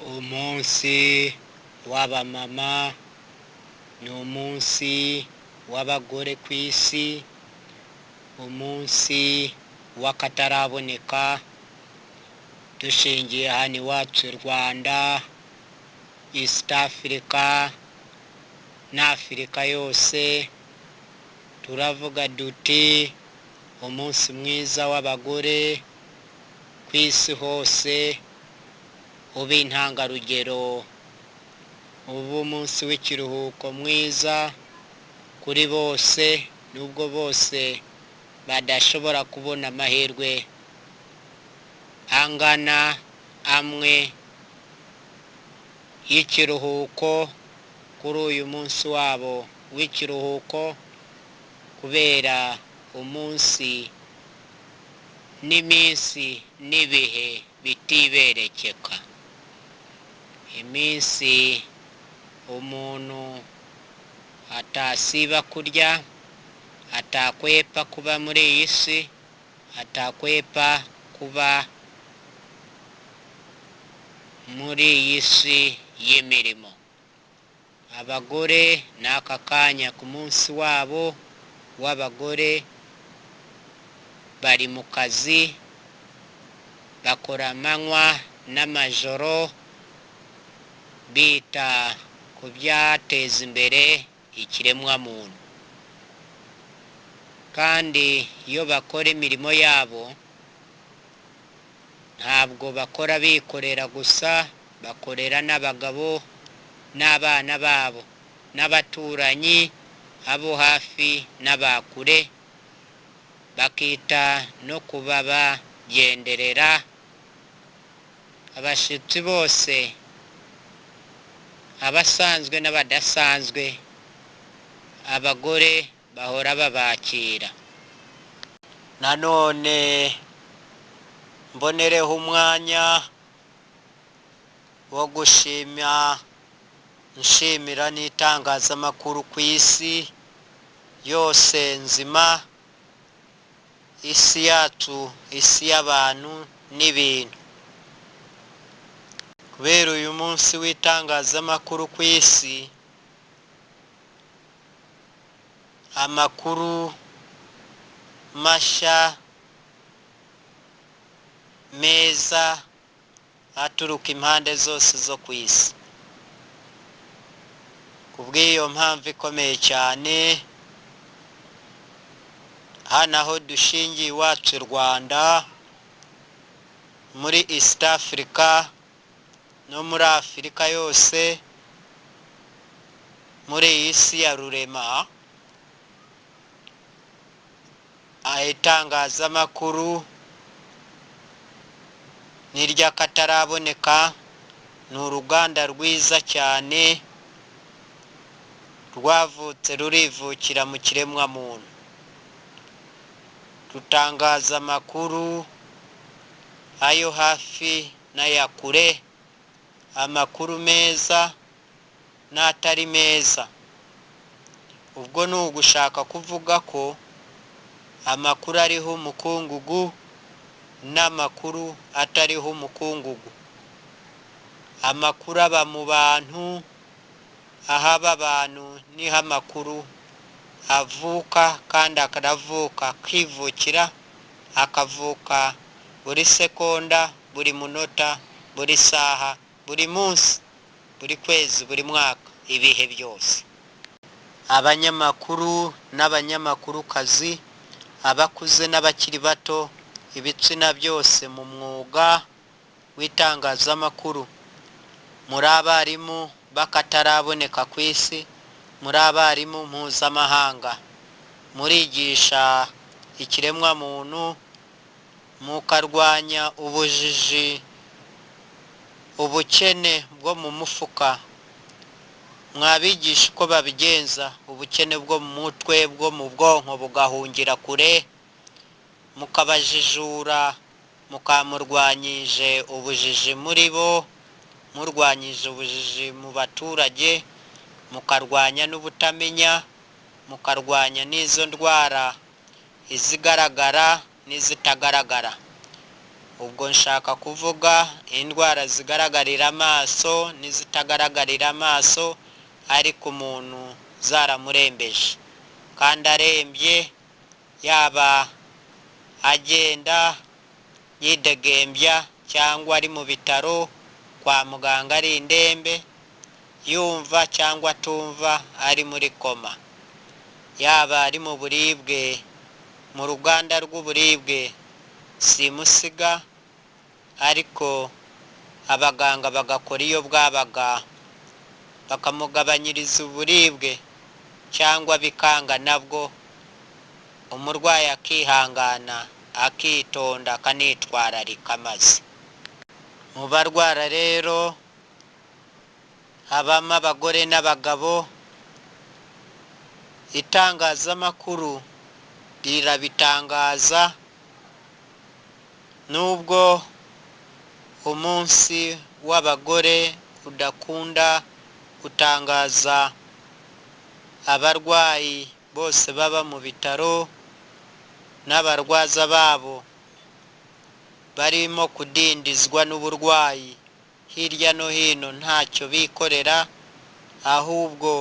Umunsi w'abamama ni umunsi w'abagore ku isi, umunsi w'akataraboneka. Dushingiye hano iwacu i Rwanda, East Africa n'Afurika yose, turavuga duti umunsi mwiza w'abagore ku isi hose ube intangarugero, ube umunsi w'ikiruhuko mwiza kuri bose, nubwo bose badashobora kubona amahirwe angana amwe y'ikiruhuko kuri uyu munsi wabo w'ikiruhuko, kubera umunsi n'iminsi n'ibihe bitiberekeka. Iminsi umuntu atasiba kurya, atakwepa kuba muri iyi si, atakwepa kuba muri iyi si y'imirimo. Abagore ni aka kanya ku munsi wabo w'abagore bari mu kazi, bakora amanywa n'amajoro, bita ku byateza imbere ikiremwamuntu. Kandi iyo bakora imirimo yabo, ntabwo bakora bikorera gusa, bakorera n'abagabo n'abana babo n'abaturanyi, abo hafi n'abakure, bakita no kubabagenderera. Abashyitsi bose, abasanzwe n'abadasanzwe, abagore bahora babakira. Nanone mbonereho umwanya wo gushima, nshimira n'itangazamakuru ku isi yose nzima, isi yacu, isi y'abantu n'ibintu. Kubera uyu munsi w'itangazamakuru ku isi, amakuru mashya meza aturuka impande zose zo ku isi. Kubw'iyo mpamvu ikomeye cyane, hano aho dushingiye iwacu i Rwanda, muri East Africa no muri Afurika yose, muri iyi si ya rurema, itangazamakuru ni iry'akataraboneka, ni uruganda rwiza cyane rwavutse rurivukira mu kiremwamuntu. Rutangaza amakuru ayo hafi n'aya kure, amakuru meza n'atari meza. Ubwo ni ugushaka kuvuga ko amakuru ariho umukungugu n'amakuru atariho umukungugu. Amakuru aba mu bantu, ahaba abantu niho amakuru avuka, kandi akanavuka akivukira, akavuka buri sekonda, buri munota, buri saha, buri munsi, buri kwezi, buri mwaka, ibihe byose. Abanyamakuru n'abanyamakurukazi, abakuze n'abakiri bato, ibitsina byose mu mwuga w'itangazamakuru, muri abarimu b'akataraboneka ku isi, muri abarimu mpuzamahanga, murigisha ikiremwamuntu, mukarwanya ubujiji, ubukene bwo mu mufuka. Mwabigisha uko babigenza, ubukene bwo mu mutwe, bwo mu bwonko bugahungira kure, mukabajijura, mukamurwanyije ubujiji muri bo, murwanyije ubujiji mu baturage, mukarwanya n'ubutamenya, mukarwanya n'izo ndwara, izigaragara n'izitagaragara. Ubwo nshaka kuvuga indwara zigaragarira amaso n'izitagaragarira amaso, ariko umuntu zaramurembeje kandi arembye, yaba agenda yidegembya cyangwa ari mu bitaro kwa muganga ari indembe, yumva cyangwa atumva, ari muri koma, yaba ari mu buribwe, mu ruganda rw'uburibwe simusiga, ariko abaganga bagakora iyo bwabaga bakamugabanyiriza uburibwe cyangwa bikanga, nabwo umurwayi akihangana, akitonda, akanitwararika. Maze mu barwara rero habamo abagore n'abagabo. Itangazamakuru rirabitangaza, nubwo umunsi w'abagore udakunda gutangaza abarwayi bose baba mu bitaro n'abarwaza babo barimo kudindizwa n'uburwayi hirya no hino, ntacyo bikorera, ahubwo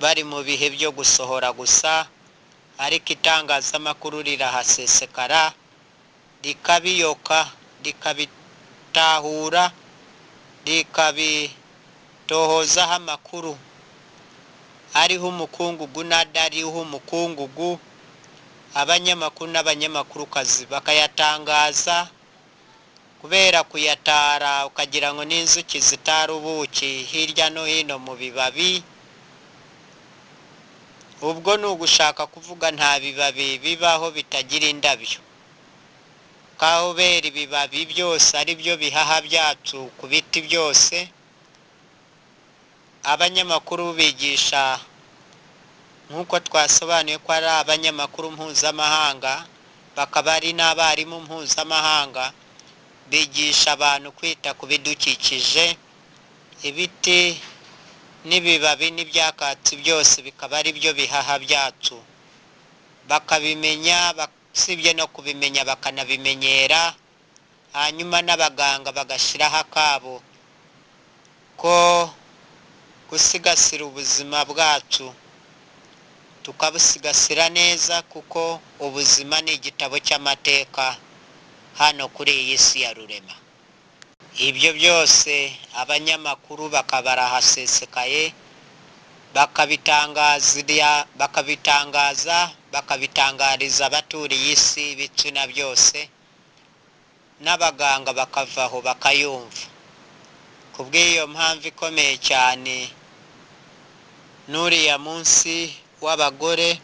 bari mu bihe byo gusohora gusa. Ariko itangazamakuru rirahasesekara, rikabiyoka, rikabitahura, rikabitohozaho amakuru ariho umukungugu n'adariho umukungugu. Abanyamakuru n'abanyamakurukazi bakayatangaza, kubera kuyatara ukagira ngo n'inzuki zitara ubuki hirya no hino mu bibabi. Ubwo ni ugushaka kuvuga nta bibabi bibaho bitagira indabyo, kahobera ibibabi byose ari byo bihaha byacu ku biti byose. Abanyamakuru bigisha, nk'uko twasobanuye ko ari abanyamakuru mpuzamahanga, bakaba ari n'abarimu mpuzamahanga, bigisha abantu kwita ku bidukikije, ibiti n'ibibabi n'ibyakatsi byose bikaba ari byo bihaha byacu, bakabimenya, usibye no kubimenya bakanabimenyera. Hanyuma n'abaganga bagashyiraho akabo ko gusigasira ubuzima bwacu, tukabusigasira neza, kuko ubuzima ni igitabo cy'amateka hano kuri iyi si ya rurema. Ibyo byose abanyamakuru bakaba barahasesekaye, bakabitangaza, bakabitangariza abaturiye isi ibitsina byose, n'abaganga bakavaho bakayumva. Ku bw'iyo mpamvu ikomeye cyane, n'uriya munsi w'abagore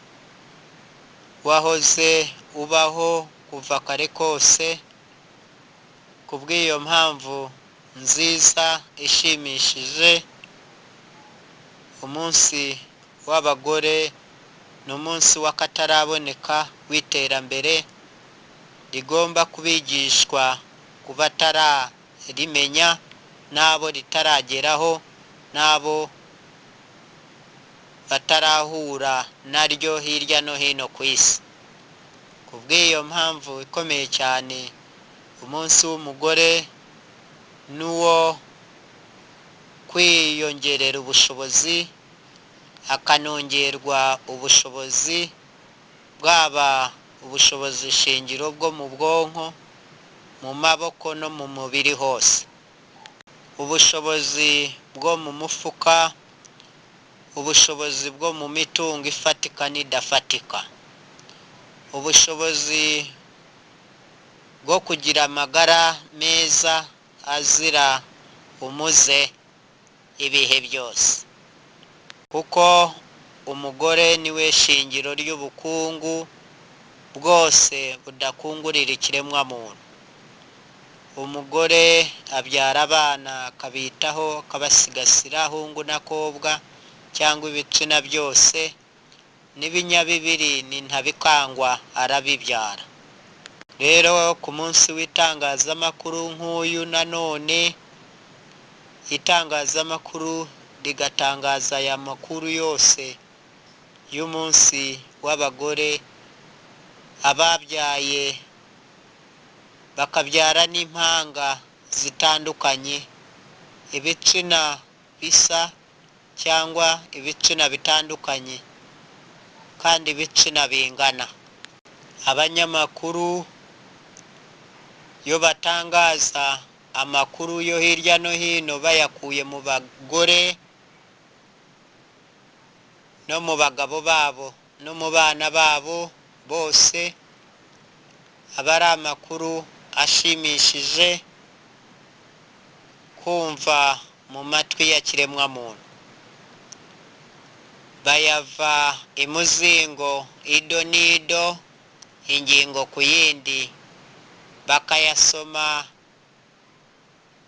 wahoze ubaho kuva kare kose, ku bw'iyo mpamvu nziza ishimishije, umunsi w'abagore ni umunsi w'akataraboneka w'iterambere rigomba kubigishwa ku batararimenya n'abo ritarageraho n'abo batarahura naryo hirya no hino ku isi. Ku bw'iyo mpamvu ikomeye cyane, umunsi w'umugore n'uwo kwiyongerera ubushobozi, akanongerwa ubushobozi, bwaba ubushobozi shingiro bwo mu bwonko, mu maboko no mu mubiri hose, ubushobozi bwo mu mufuka, ubushobozi bwo mu mitungo ifatika n'idafatika, ubushobozi bwo kugira amagara meza azira umuze ibihe byose, kuko umugore niwe shingiro ry'ubukungu bwose budakungurira ikiremwamuntu. Umugore abyara abana akabitaho, akabasigasira, hungu n'akobwa cyangwa ibitsina byose, n'ibinyabibiri ni ntabikangwa arabibyara. Rero ku munsi w'itangazamakuru nk'uyu nanone, itangazamakuru rigatangaza aya makuru yose y'umunsi w'abagore, ababyaye bakabyara n'impanga zitandukanye, ibitsina bisa cyangwa ibitsina bitandukanye kandi ibitsina bingana. Abanyamakuru iyo batangaza amakuru yo hirya no hino bayakuye mu bagore no mu bagabo babo no mu bana babo bose, aba ari amakuru ashimishije kumva mu matwi ya kiremwamuntu. Bayava imuzingo, ido n'ido, ingingo ku yindi, bakayasoma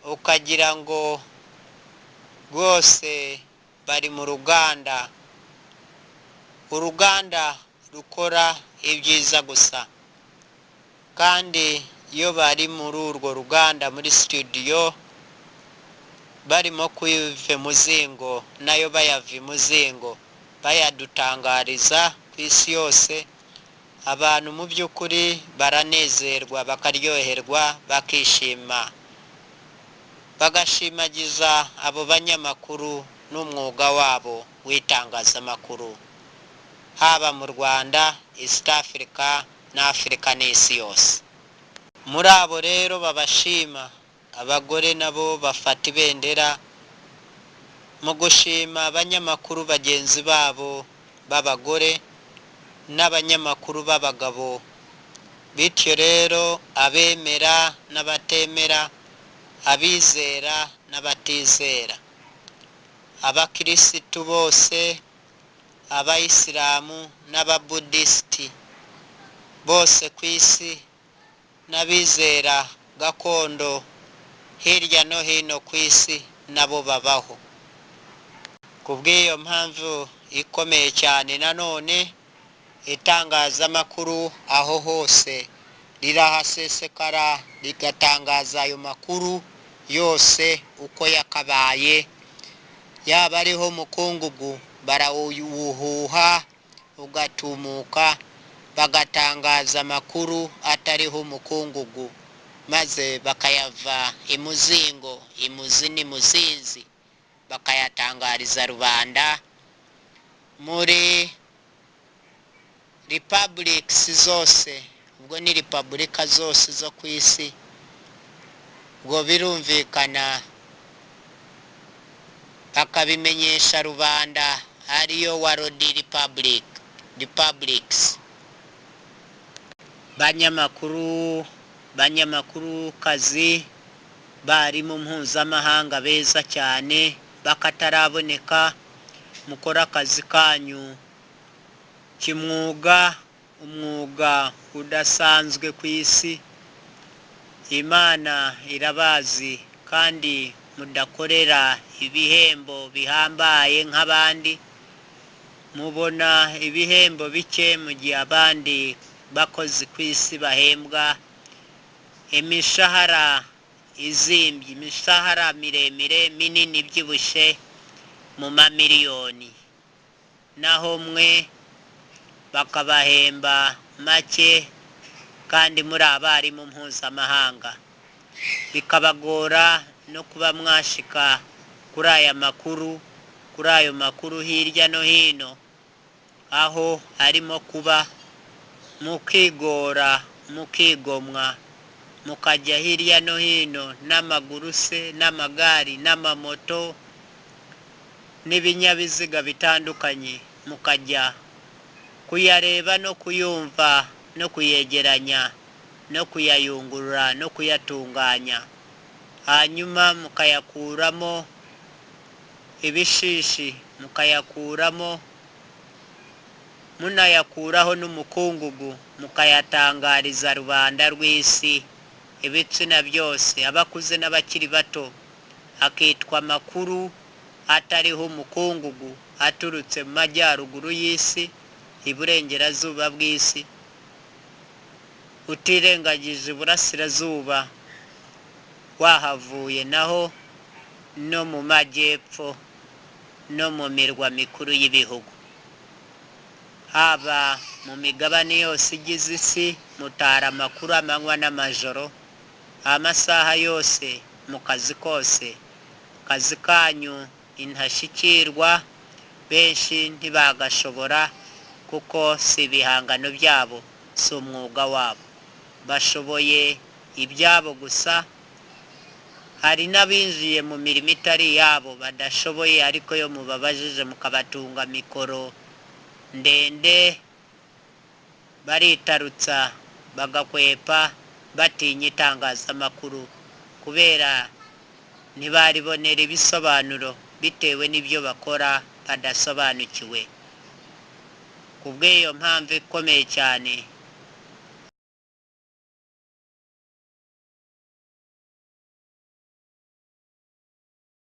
ukagira ngo rwose bari mu ruganda, uruganda rukora ibyiza gusa. Kandi iyo bari muri urwo ruganda muri studio barimo kuyiva imuzingo, nayo bayava imuzingo, bayadutangariza ku isi yose, abantu mu by'ukuri baranezerwa, bakaryoherwa, bakishima, bagashimagiza abo banyamakuru n'umwuga wabo w'itangazamakuru, haba mu Rwanda, East Africa na Afurika n'isi yose. Muri abo rero babashima, abagore nabo bafata ibendera mu gushima abanyamakuru bagenzi babo b'abagore n'abanyamakuru b'abagabo. Bityo rero abemera n'abatemera, abizera n'abatizera, abakirisitu bose, abayisilamu n'ababudisiti bose ku isi, n'abizera gakondo hirya no hino ku isi nabo babaho. Ku bw'iyo mpamvu ikomeye cyane nanone, itangazamakuru aho hose rirahasesekara rigatangaza ayo makuru yose uko yakabaye, yaba ariho umukungugu barawuhuha ugatumuka, bagatangaza amakuru atariho umukungugu, maze bakayava imuzingo, imuzi n'imuzinzi, bakayatangariza rubanda muri republics zose, ubwo ni repubulika zose zo ku isi. Ubwo birumvikana bakabimenyesha rubanda, ariyo world republic, republics. Banyamakuru, banyamakurukazi, barimu mpuzamahanga beza cyane bakataraboneka, mukore akazi kanyu kimwuga, umwuga udasanzwe ku isi. Imana irabazi kandi mudakorera ibihembo bihambaye nk'abandi, mubona ibihembo bike mu gihe abandi bakozi ku isi bahembwa imishahara izimbye, imishahara miremire minini ibyibushye mu mamiliyoni, naho mwe bakabahemba make kandi muri abarimu mpuzamahanga, bikabagora no kuba mwashika kuri aya makuru, kuri ayo makuru hirya no hino aho arimo kuba, mukigora, mukigomwa, mukajya hirya no hino n'amaguru se n'amagare n'amamoto n'ibinyabiziga bitandukanye, mukajya kuyareba no kuyumva no kuyegeranya no kuyayungurura no kuyatunganya, hanyuma mukayakuramo ibishishi, mukayakuramo munayakuraho n'umukungugu, mukayatangariza rubanda rw'isi, ibitsina byose, abakuze n'abakiri bato, akitwa amakuru atariho umukungugu, aturutse mu majyaruguru y'isi, iburengerazuba bw'isi, utirengagije iburasirazuba wahavuye naho no mu majyepfo no mu mirwa mikuru y'ibihugu, haba mu migabane yose igize isi, mutara amakuru amanywa n'amajoro. Amasaha yose mu kazi kose, akazi kanyu intashyikirwa, benshi ntibagashobora kuko si ibihangano byabo, si umwuga wabo, bashoboye ibyabo gusa. Hari n'abinjiye mu mirimo itari iyabo badashoboye, ariko iyo mubabajije mukabatunga mikoro ndende baritarutsa, bagakwepa, batinya itangazamakuru kubera ntibaribonera ibisobanuro bitewe n'ibyo bakora badasobanukiwe. Ku bw'iyo mpamvu ikomeye cyane,